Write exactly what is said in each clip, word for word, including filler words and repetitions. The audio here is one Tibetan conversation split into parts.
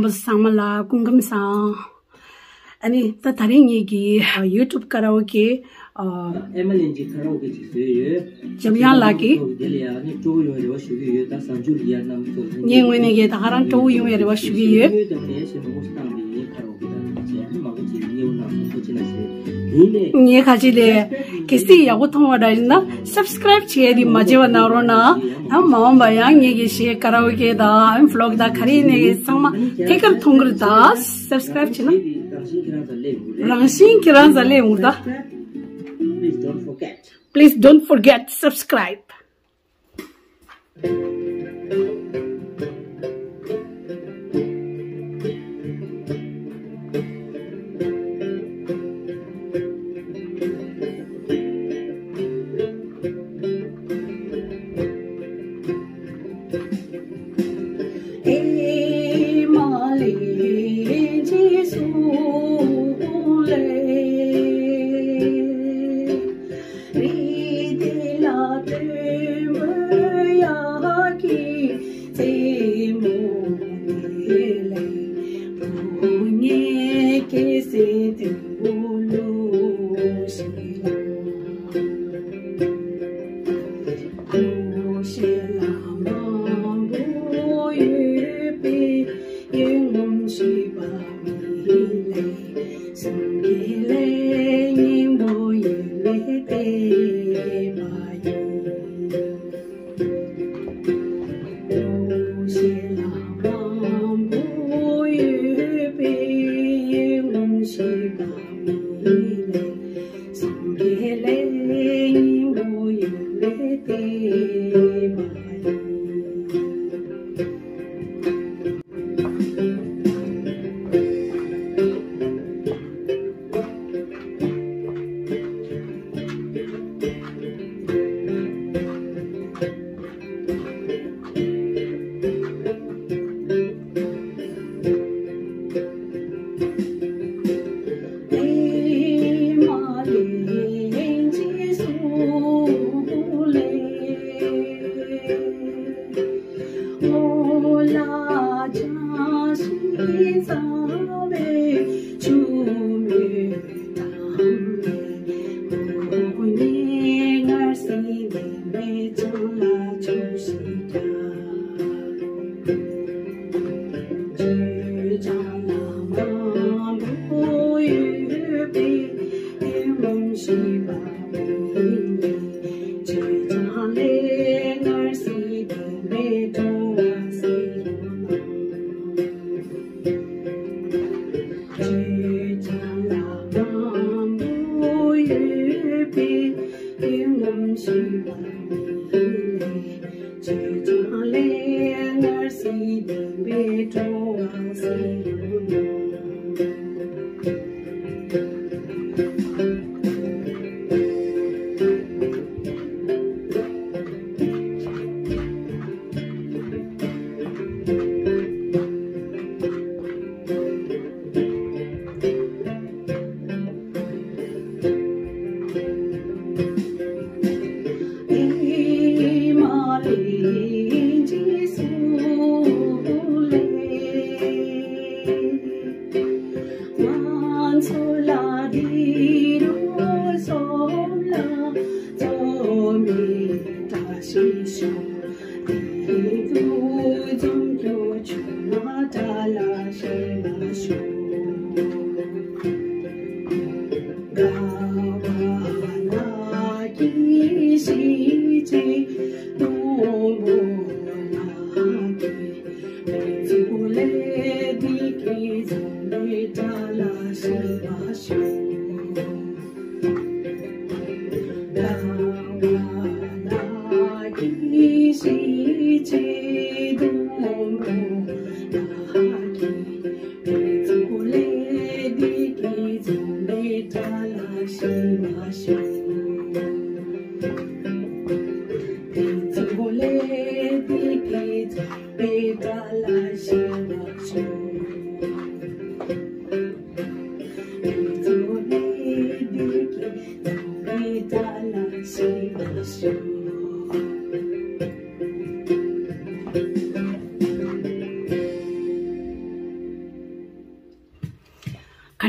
ཚང་མ་ལ་སྐུ་ཁམས་བཟང་། ཨ་ནི་ད་དེ་རིང་ངེད་ཀྱི་ཡུ་ཊུབ་ཀ་ར་ཨོ་ཀེ། ཨ་མ་ལན་གྱི་ཀ་ར་ཨོ་ཀེ་ཅིག་བཟོས་ཡོད། འཇམ་དབྱངས་ལགས་ཀྱིས། དེ་ལ་ཡང་ནི་སྤྲོ་བོ་ཡོང་བའི་རེ་བ་ཞུ་གི་ཡོད། ད་གཟའ་མཇུག་ལ་ཡར་གནང་ཚོ་ངའི་ངོས་ནས་ཀྱི་ད་ག་རང་སྤྲོ་བོ་ཡོང་བའི་རེ་བ་ཞུ་གི་ཡོད། ཡོད་དམ་ནས་ཞེས་མང་པོ་ཞིག་བཏང་བའི་ཡིན། ཀ་ར་ཨོ་ཀེ་དང་ཅན་མང་པོ་ཅིག་ཉེ་བོ་གནང་སོང་ཁོ་ཅི་ན་ཞེས་ཡིན་ནས། ངས་ཁ་ཅིག་ལས་གལ་སྲིད་ཡག་པོ་མཐོང་བ་འདྲ་ཡིན་ན་སབ་སི་ཀ་རའིབ་བྱེད་ཡ་དེ་མ་བརྗེད་པ་གནང་རོགས་གནང་། ཨ་མ་འོངས་པ་ཡང་ངེད་ཀྱི་གཞས་ཀ་ར་ཨོ་ཀེ་དང་ཨ་ཝི་ལོག་དང་ག་རེ་ཡིན་ནས་ཚང་མ་ཐད་ཀར་མཐོང་གི་རེད། ད་སབ་སི་ཀ་རའིབ་བྱེད་ན་རང་བཞིན་ཁྱེད་རང་ཚོ་སླེབས་འོང་རེད་ད། Please don't forget subscribe.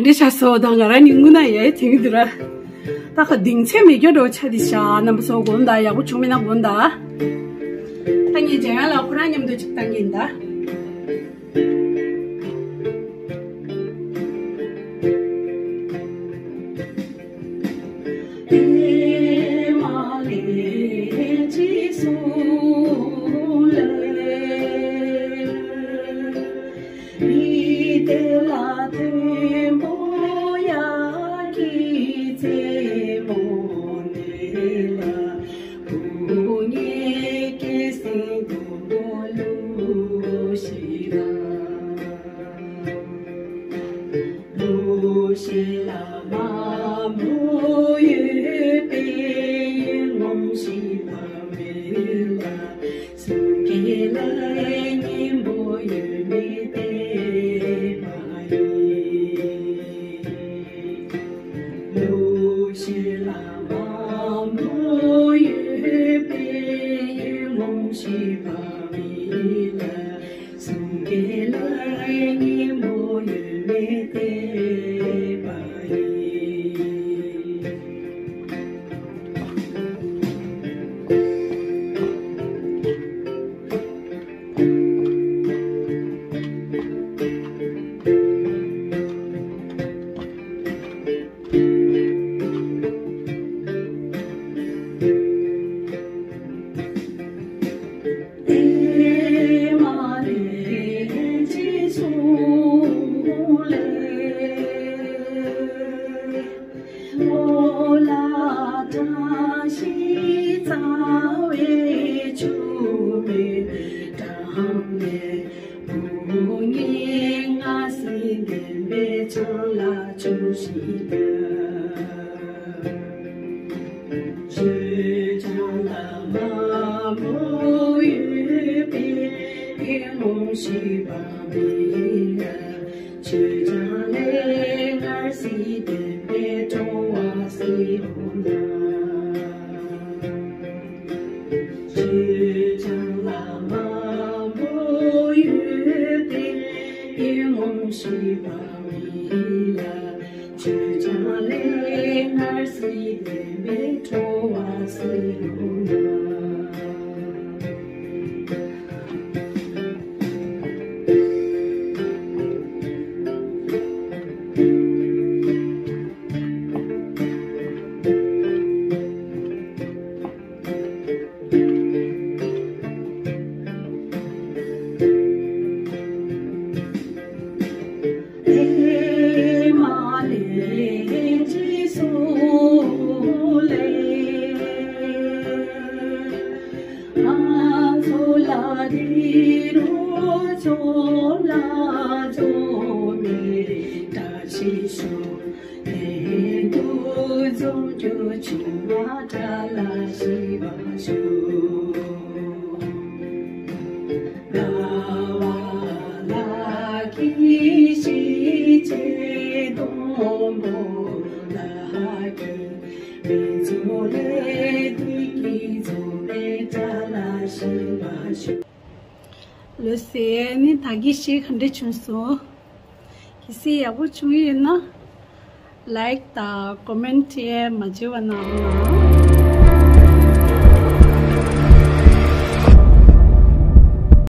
འདི་ཆ་སོ་དང་ང་རང་ཉིན་ངུ་ན་ཡའི་དེང་དུ་ར། ད་ཁ་གདིང་ཚད་མེད་རྒྱུ་འགྲོ་ཆ་དི་ཤ་རྣམ་པ་ཚོ་དགོན་ད་ཡག་པོ་བྱུང་མེད་ན་དགོན་ད། ད་ངས་འཇམ་དབྱངས་ལགས་ཁོ་རང་མཉམ་དུ་ཅིག་བཏང་གི་ཡིན་ད། ལོས་སེ་ནི་ད་གི་ཤིག་ག་འདྲ་བྱུང་སོང་། གལ་སྲིད་ཡག་པོ་བྱུང་ཡོད་ན། ལའིཀ་དང་ཀོ་མེན་ཊི་མ་བརྗེད་པ་གནང་རོགས་གནང་།